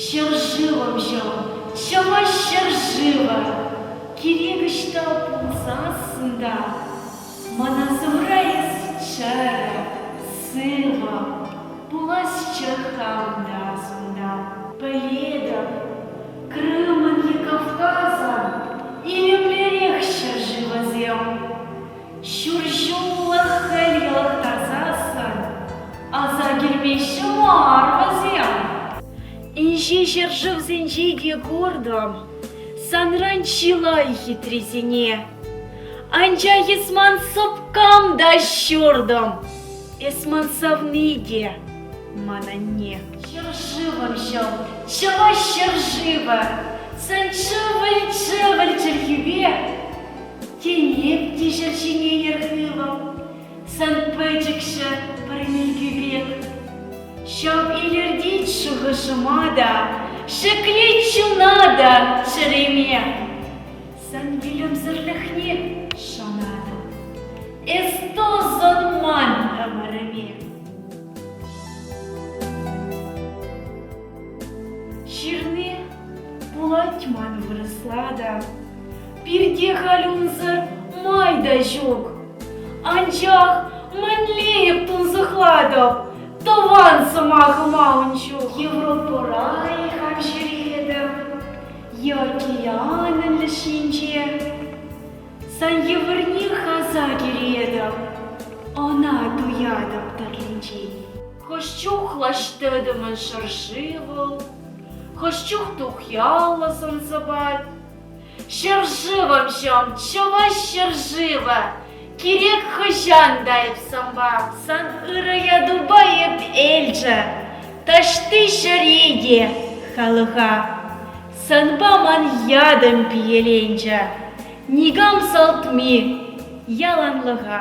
Ҫӗршывӑмҫӑм, чӑваш ҫӗршывӗ, кирек ӑҫта пулсассӑн та, ман асӑмра эс чӗрӗ, сывӑ, пуласчӗ хам та асунта. Пӗлетӗп, Крымӑн е Кавказӑн илемлӗрех ҫӗршывӗсем. Ҫур ҫуллӑх хӗл йӑлӑхтарсассӑн аса килмеҫҫӗ мар вӗсем. Инҫе ҫӗршывсенче те куртӑм санран чылай хитрисене. Анчах эс ман сӑпкам та ҫуртӑм, эс ман савни те, ман анне. Ҫӗршывӑмҫӑм, чӑваш ҫӗршывӗ, сан чӗвӗл-чӗвӗл чӗлхӳпе Тенеп те ҫӗр ҫине йӗр хывӑп, сан пӗчӗкҫӗ пӗр милкӳ пек. Ҫав илӗртет шухӑшӑма та, ҫӗклет чуна та чӗреме. Сан вилӗмсӗрлӗхне шанатӑп, эс тӑсӑн ман ӗмӗрӗме. Ҫырни пулать ман вырӑсла та, пирте халь унсӑр май та ҫук. Анчах мӗнле эп тунсӑхлатӑп тӑван сӑмахӑма ун чух. Европӑра-и хам ҫӳретӗп е океанӑн леш енче. Сан йывӑрне хаса кӗретӗп, ӑна туятӑп тӗрлинчен. Хӑш чух лаҫ тӗтӗмӗн шӑрши вӑл, хӑш чух тухьяллӑ сӑн-сӑпат. Ҫӗршывӑмҫӑм, чӑваш ҫӗршывӗ, кирек хӑҫан та эп санпа. Сан ырӑ ятупа эп элчӗ, таҫти ҫӗре те халӑха. Санпа ман ятӑм пиеленчӗ, никам салтми яланлӑха.